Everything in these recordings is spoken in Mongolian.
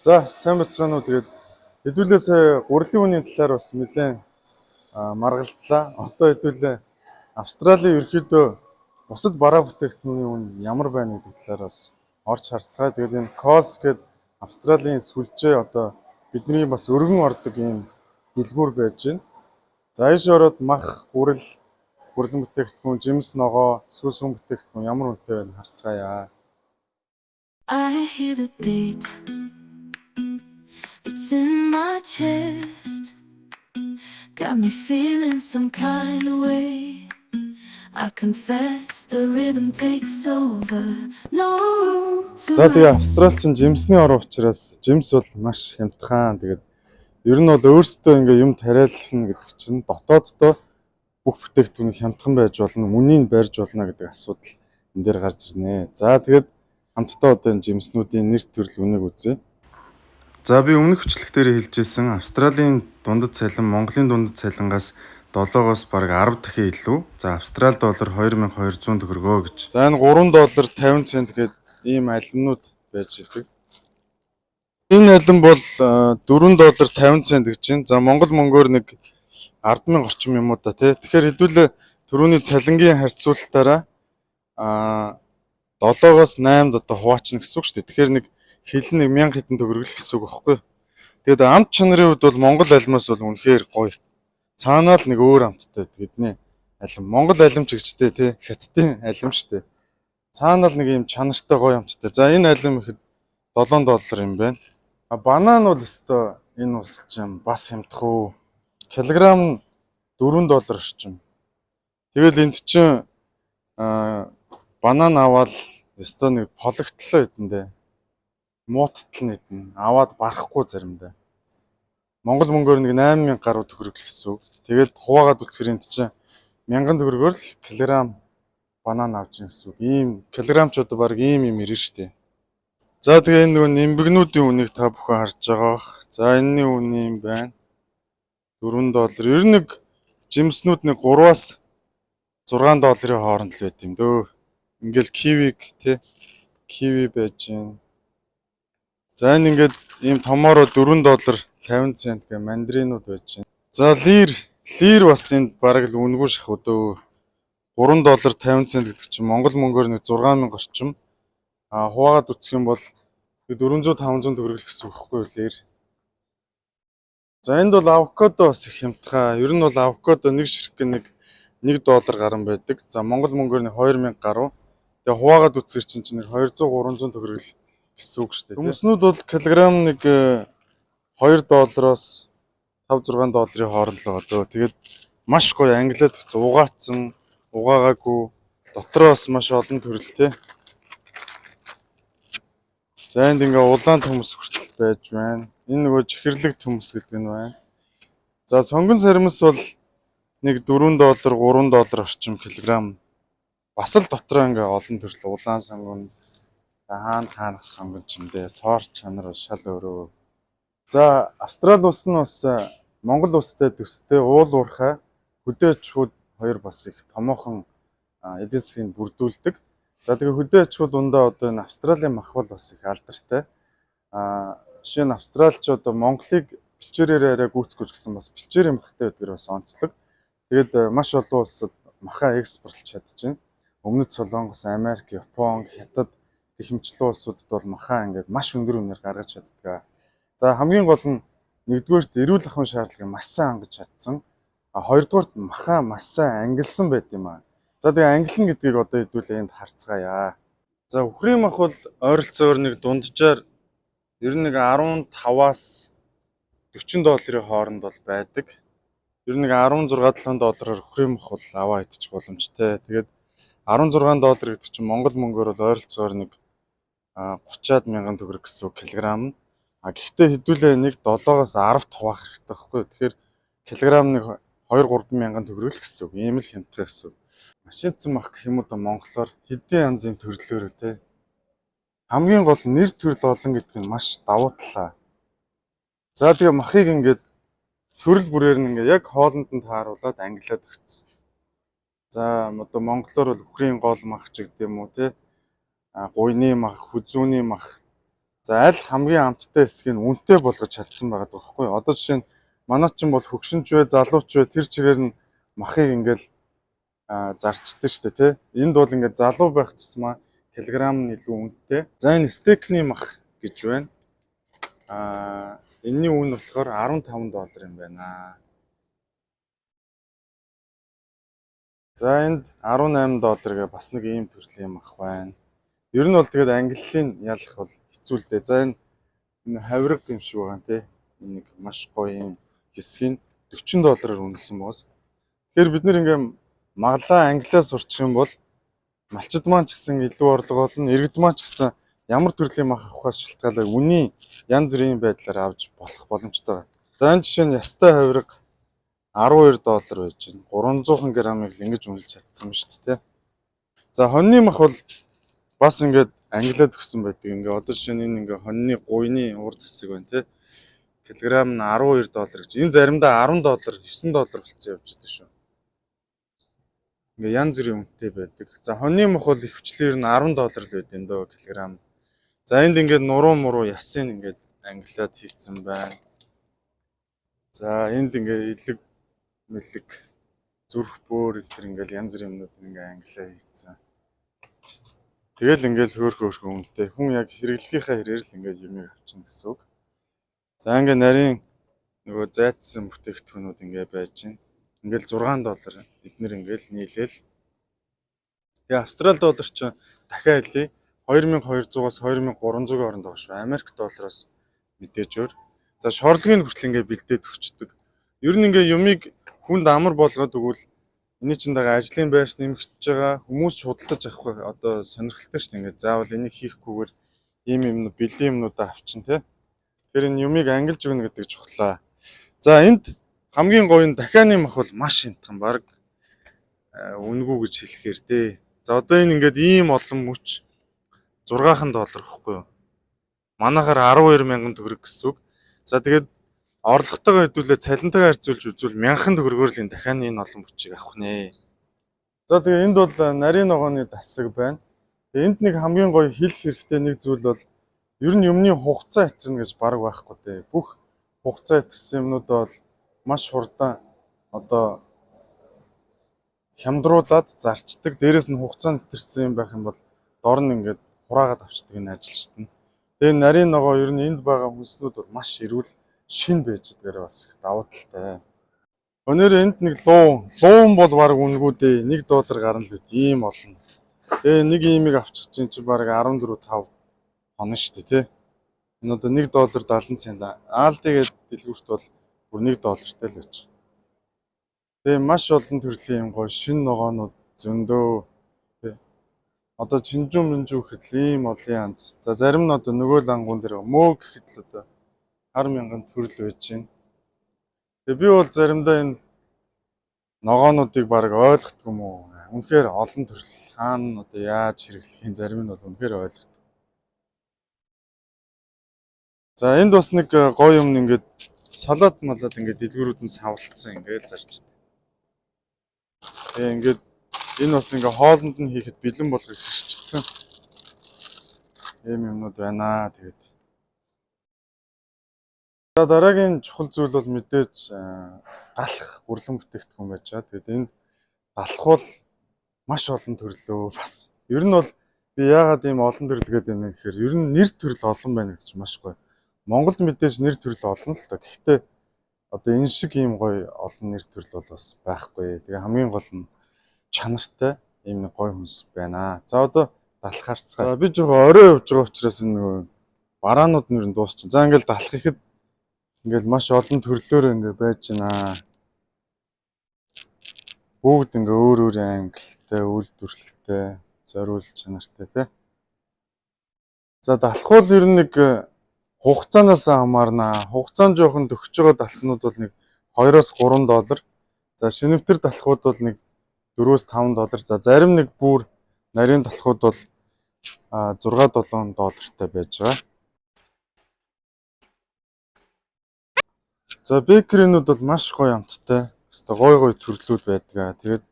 За, сайн байцгаана уу. Тэгээд хэдүүлээ сая гурилын үнийн талаар бас нэлээд маргалдлаа. Одоо хэдүүлээ Австралийн ерөнхийдөө бусад бараа бүтээгдэхүүний үн ямар байна гэдэг талаар бас орж харцгаая. Тэгээд энэ Coles гэдэг Австралийн сүлжээ, одоо бидний бас өргөн ордог ийм дэлгүүр байж байна. За, ийш ороод мах, гурил, гурилан бүтээгдэхүүн, жимс, ногоо, эсвэл сүүн бүтээгдэхүүн ямар үнэтэй байна харцгаая. I hear the beat. It's in my chest. Got me feeling some kind of way. I confess the rhythm takes over. No room to За, тэгээ rest. Австрал чинь жимсний орн учраас жимс бол маш хямдхан. Тэгээд ер нь бол өөрсдөө ингээ юм тариална гэдэг чинь дотооддоо бүх бүтээгдэхүүн хямдхан байж болно, үнийг барьж болно гэдэг асуудал энэ дээр гарч ирнэ. За, тэгээд хамтдаа одоо энэ жимснүүдийн нэр төрөл үнийг үзье. За, би өмнөх бичлэг дээр хэлжсэн, Австралийн дундад цалин Монголын дундад цалингаас 7-оос бараг 10 дахин илүү. За, Австрали доллар 2200 төгрөгөө гэж. За, энэ 3 доллар 50 цент гээд ийм алимнууд байж идэг. Энэ алим бол 4 доллар 50 цент гэж байна. За, Монгол мөнгөөр нэг 10,000 орчим юм уу да, тий. Тэгэхээр хэдүүлээ түрүүний цалингийн харьцуулалтаараа 7-оос 8-д одоо хуваачна гэсэн үг шүү дээ. Тэгэхээр нэг хил нэг 1000 хэдэн төгрөг л гэсэн үг байхгүй. Тэгээд амт чанарын хувьд бол Монгол алимаас бол үнэхээр гоё. Цаанаа л нэг өөр амттай байдаг эдний алим. Монгол алим ч гэжтэй, тий, хятадын алим шүү дээ. Цаанаа л нэг юм чанартай, гоё амттай. За, энэ алим ихэд 7 доллар юм байна. А банан бол өстой энэ ус чинь бас хямдах уу. Килограмм нь 4 доллар орчим. Тэгэл энд чинь банан аваад өстой нэг пологтлоо идэндээ. Мууттал нь идэнэ. Аваад барахгүй заримдаа. Монгол мөнгөөр нэг 8000 гаруй төгрөг л гэсэн үг. Тэгээд хуваагаад үзэхээр энд чинь 1000 төгрөгөөр л килограмм банан авч ийн гэсэн үг. Ийм килограмм ч одоо баг ийм юм ирнэ шүү дээ. За, тэгээ энэ нөгөө нимбэгнүүдийн үнийг та бүхэн харж байгаа бах. За, энэний үн юм байна. 4 доллар. Ер нь нэг жимснүүд нэг 3-аас 6 долларын хооронд л байт юм дөө. Ингээл кивиг, тий, киви байж гин. За, энэ ингээд ийм томоороо 4 доллар 50 цент гэх мандаринууд байж байна. За, лир бас энд бараг л үнэгүй шахуу дөө. 3 доллар 50 цент гэдэг чинь Монгол мөнгөөр нэг 6000 орчим. А хуваагаад үзэх юм бол 400 500 төгрөг л гэсэн үг байхгүй юу, лир. За, энд бол авокадо бас их хямдхан. Ер нь бол авокадо нэг ширхэг нэг 1 доллар гарan байдаг. За, Монгол мөнгөөр нэг 2000 гаруй. Тэгээ хуваагаад үзэхэр чинь нэг 200 300 төгрөг л гэсэн үг шүү дээ. Төмснүүд бол килограмм нэг 2 доллароос 5 6 долларын хооронд л байгаа дөө. Тэгээд маш гоё ангилаад өгсөн. Угаацсан, угаагаагүй, дотроо бас маш олон төрөлтэй. За, энд ингээ улаан төмс хүртэл байж байна. Энэ нөгөө чихэрлэг төмс гэдэг нь байна. За, сонгон сармис бол нэг 4 доллар, 3 доллар орчим килограмм. Бас л дотроо ингээ олон төрөл улаан сонгон, за, хаана хаанах сонгон ч юм дээ. Сорт чанар бол шал өөрөө. За, Австрали улс нь бас Монгол улстай төстэй уул уурхай, хөдөө аж ахуйд хоёр бас их томоохон эдийн засгийг бүрдүүлдэг. За, тэгээ хөдөө аж ахуй дундаа одоо энэ Австралийн мах бол бас их алдартай. Жишээ нь австралчууд Монголыг бэлчээрээр арай гүйцэхгүй ч гэсэн бас бэлчээрийн махтай байдгаар бас онцлог. Тэгээд маш олон улсад махаа экспортлж чадчихэв. Өмнөд Солонгос, Америк, Япон, Хятад гэх мэтчлэн улсуудад бол махаа ингээд маш өндөр үнээр гаргаж чаддаг. За, хамгийн гол нь нэгдүгээрт эрүүл ахуйн шаардлагыг маш сайн хангаж чадсан. А хоёрдугаарт махаа маш сайн ангилсан байт юм аа. За, тэгээ ангилна гэдгийг одоо хэдүүлээ энд харцгаая. За, үхрийн мах бол ойролцоогоор нэг дунджаар ер нь нэг 15-аас 40 долларын хооронд бол байдаг. Ер нь нэг 16 7 доллараар үхрийн мах бол аваа идчих боломжтой. Тэгээд 16 доллар гэдэг чинь Монгол мөнгөөр бол ойролцоогоор нэг 30-аад мянган төгрөг гэсэн үг килограмм нь. А гэхдээ хэдүүлээ нэг 7-оос 10 хуваах хэрэгтэй байхгүй юу? Тэгэхээр килограмм нэг 2 3 мянган төгрөг л гэсэн үг. Ийм л хямдхан гэсэн үг. Машинцсан мах гэх юм уу да, монголоор хэдийн янзын төрлөөр, те. Хамгийн гол нэр төрөл олон гэдэг нь маш давуу талаа. За, тэгээ махыг ингээд төрөл бүрээр нь ингээд яг хоолнд нь тааруулаад ангилаад өгсөн. За, одоо монголоор бол үхрийн гол мах ч гэдэг юм уу, те. А гуяны мах, хүзүүний мах. За, аль хамгийн амттай хэсгийг үнэтэй болгож чадсан байгаа байхгүй юу? Одоо жишээ нь манай чинь бол хөгшинч вэ, залууч вэ, тэр чигээр нь махыг ингээл зарчдаг шүү дээ, тий. Энд бол ингээд залуу байх тусмаа килограмм нь илүү үнэтэй. За, энэ стейкний мах гэж байна. Энэний үн болохоор 15 доллар юм байна. За, энд 18 доллар гэ бас нэг ийм төрлийн мах байна. Ер нь бол тэгээд ангиллын ялах бол хэцүү л дээ. За, энэ хавирга юм шиг байгаа тий. Энэ нэг маш гоё юм хэсгийг 40 доллараар үнэлсэн боос. Тэгэхээр бид нэр ингээм маглаа англиа сурчих юм бол малчид маань ч гэсэн илүү орлого олно, иргэд маань ч гэсэн ямар төрлийн мах авахаас шалтгаалаад үнийн янз бүрийн байдлаар авч болох боломжтой байна. За, энэ жишээ нь ястай хавирга 12 доллар байж байна. 300 грамыг л ингэж үнэлж чадсан ба шүү дээ. За, хоньны мах бол бас ингээд англиад өгсөн байдаг. Ингээ одоо жишээ нь энэ ингээ хоньны гуйны урд хэсэг байна тий. Килограмм нь 12 доллар гэж. Энэ заримдаа 10 доллар, 9 доллар болцсон явж байдаг шүү. Ингээ янз бүрийн үнэтэй байдаг. За, хоньны мах бол их хүчлээр нь 10 доллар л байд юм дөө килограмм. За, энд ингээд нуруу муруу ясын ингээд англиад хийцэн байна. За, энд ингээд илэг мэлэг зүрх бөөр энэ төр ингээд янз бүрийн юмнууд ингээд англиа хийцэн. Тэгэл ингээд хөөх хөөхөн үнэтэй. Хүн яг хэрэглэхийнхаа хэрээр л ингээд юмыг авчна гэсэн үг. За, ингээд нарийн нөгөө зайцсан бүтээгдэхүүнүүд ингээд байж байна. Ингээл 6 доллар эднэр ингээл нийлээл. Тэгээ австрал доллар чинь дахиад хэлье 2200-аас 2300-ийн хооронд байгаа шүү. Америк доллароос мэдээж өөр. За, шорлогийн хүртэл ингээ бэлдээд өгчдөг. Ер нь ингээ юмыг хүнд амар болгоод өгвөл энэний чинь дагаа ажлын байрш нэмэгдэж байгаа, хүмүүс ч худалдаж авах одоо сонирхолтой шүү дээ. Ингээ заавал энийг хийхгүйгээр ийм юм бэлэн юмнуудаа авчин тий. Тэр энэ юмыг ангилж өгнө гэдэг чухлаа. За, энд хамгийн гоё нь дахианы мах бол маш хямдхан, баг үнэгүй гэж хэлэхээр дээ. За, одоо энэ ингээд ийм олон мөч 6 доллар гэхгүй юу? Манайхаар 12 мянган төгрөг гэсэн үг. За, тэгээд орлоготойгоо хэдүүлээ цалинтайгаа харьцуулж үзвэл 1000 төгрөгөөр л энэ дахианы энэ олон мөчийг авах нэ. За, тэгээ энд бол нарийн ногооны дасаг байна. Тэгээ энд нэг хамгийн гоё хэлэх хэрэгтэй нэг зүйл бол ер нь юмны хугацаа хэтэрнэ гэж баг байхгүй дээ. Бүх хугацаа хэтэрсэн юмнууд бол маш хурдан одоо хямдруулад зарчдаг. Дээрээс нь хугацаанд хэтэрсэн юм байх юм бол дор нь ингээд хураагаад авчдаг энэ ажилчид нь. Тэгээ нарийн ногоо ер нь энд байгаа хүнснүүд бол маш эрүүл шин байж дээрээ бас их давуу талтай. Өнөр энд нэг луун бол баг үнэгүй дээ. 1 доллар гарна л үт ийм олон. Тэгээ нэг иймийг авчих чинь чи баг 14 5 хонно шүү дээ тий. Энэ одоо 1 доллар 70 цент. Алди гээд дэлгүүрт бол бүр 1 доллартай л байж. Тэгээ маш олон төрлийн юм гоё шин ногоонууд зөндөө тий. Одоо чинжүү минжүү гэхэд л ийм олон янз. За, зарим нь одоо нөгөө лангуун дээр мөө гэхэд л одоо хар мянган төрөл байж байна. Тэгээ би бол заримдаа энэ ногоонуудыг баг ойлгохгүй юм уу? Үнэхээр олон төрөл хаана одоо яаж хэрэглэхин зарим нь бол үнэхээр ойлгохгүй. За, энд бас нэг гоё юм ингээд салат малад ингээд дэлгүүрүүд нь савлцсан ингээд зарчдаг. Тэгээ ингээд энэ бас ингээд хоолнд нь хийхэд бэлэн болгох хэрчсэн ийм юмнууд байна. Тэгээд за, дараагийн чухал зүйл бол мэдээж далах гурлан бүтээгдэхүүн байж байгаа. Тэгээд энд далах бол маш олон төрлөө бас. Ер нь бол би яагаад ийм олон төрөл гэдэг юм гэхээр ер нь нэр төрөл олон байна гэдэг чинь маш гоё. Монголд мэдээж нэр төрөл олон л та. Гэхдээ одоо энэ шиг ийм гоё олон нэр төрөл бол бас байхгүй. Тэгээ хамгийн гол нь чанартай ийм нэг гоё хүнс байна. За, одоо далах харцгаа. За, би жоохон орой явж байгаа учраас энэ нөгөө бараанууд нэр нь дуусчин. За, ингээл далах ихэд ингээл маш олон төрлөөр ингээ байж байна. Бүгд ингээ өөр өөр ангилалтай, үйлдвэрлэлтэй, зориул чанартай тий. За, далхуул ер нь нэг хугацаанаас хамаарна. Хугацаа нь жоохон төгсөж байгаа далхнууд бол нэг 2-оос 3 доллар. За, шинэвтер далхууд бол нэг 4-өөс 5 доллар. За, зарим нэг бүр нарийн далхууд бол 6 7 доллартай байж байгаа. За, бейкеринүүд бол маш гоё амттай. Хэвээ гоё гоё төрлүүд байдаг. Тэгээд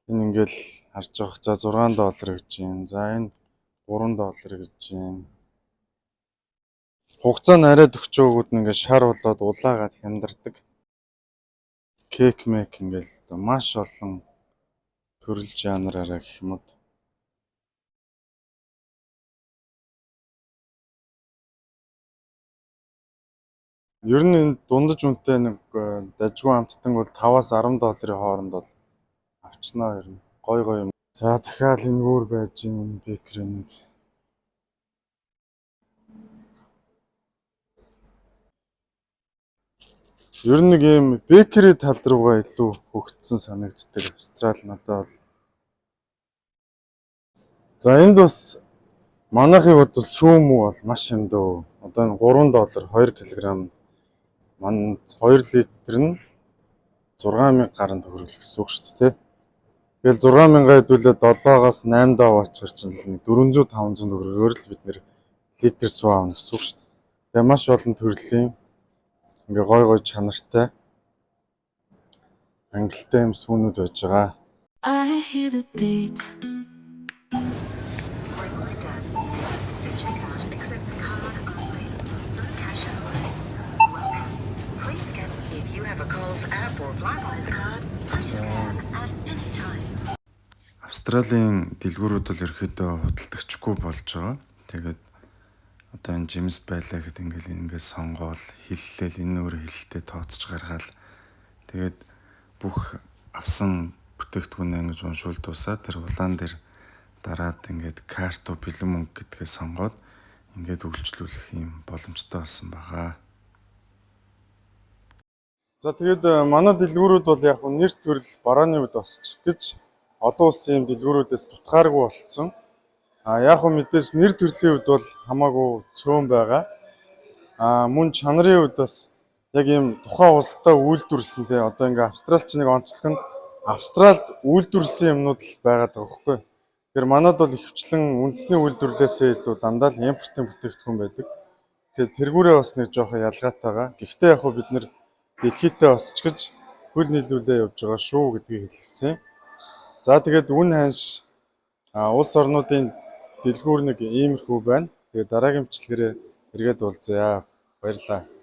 энэ ингээл харж байгаа. За, 6 доллар гэж юм. За, энэ 3 доллар гэж юм. Хугацаа нь арай төгчөөгүүд нь ингээд шар болоод улаагаад хямдардаг. Cake мэк ингээл одоо маш олон төрөл жанраараа гэх юм уу. Ер нь энэ дундаж үнэтэй нэг дажгүй амттан бол 5-аас 10 долларын хооронд бол авчнаа ер нь. Гой гой юм. За, дахиад энэгээр байж энэ bakery нүүд. Ер нь нэг ийм bakery тал руугаа илүү хөгжсөн санагддаг Австрали надад бол. За, энд бас манайхыг бодвол сүү мүү бол маш хямдөө. Одоо энэ 3 доллар 2 кг, ман 2 литр нь 6000 гаруй төгрөг л гэсэн үг шүү дээ. Тэгэл 6000 хэдүүлээ 7-оос 8 доо очир чинь л нэг 400 500 төгрөгөөр л бид нэр литр сүү авна гэсэн үг шүү дээ. Тэгээ маш олон төрлийн ингээ гой гой чанартай ангилтай юм сүүнүүд байж байгаа. I hear the beat. Reminder, this assisted checkout accepts card only. No cash out. Welcome. Please scan if you have a Coles app or Flybuys card. Please scan at any time. Австралийн дэлгүүрүүд бол ерөөхдөө худалдагчгүй болж байгаа. Тэгээд одоо энэ жимс байлаа гэхэд ингээл ингээд сонгоол, хиллээл, энэ өөр хиллэлтэй тооцож гаргаал. Тэгээд бүх авсан бүтээгдэхүүнээ ингэж уншуул дуусаад тэр улаан дээр дараад ингээд карт уу бэлэн мөнгө гэдгээ сонгоод ингээд үйлчлүүлэх юм боломжтой болсон байгаа. За, тэгээд манай дэлгүүрүүд бол яг нь нэр төрөл барааны үед бас ч гэж олон улсын юм дэлгүүрүүдээс дутгааргүй болцсон. А яг нь мэдээж нэр төрлийн хувьд бол хамаагүй цөөн байгаа. А мөн чанарын хувьд бас яг ийм тухайн улстай үйлдвэрлэсэн, те, одоо ингээ Австралч нэг онцлог нь Австралид үйлдвэрлэсэн юмнууд л байгаад байгаа байхгүй. Тэгэхээр манад бол ихэвчлэн үндэсний үйлдвэрлэлээсээ илүү дандаа л импортын бүтээгдэхүүн байдаг. Тэгэхээр тэргүүрээ бас нэг жоохон ялгаатай байгаа. Гэхдээ яг хөө бид нэр дэлхийдээ бас ч гэж хөл нийлүүлээ явж байгаа шүү гэдгийг хэлсэн. За, тэгээд үн ханш улс орнуудын дэлгүүр нэг иймэрхүү байна. Тэгээд дараагийн бичлэгээрээ эргээд уулзъя. Баярлалаа.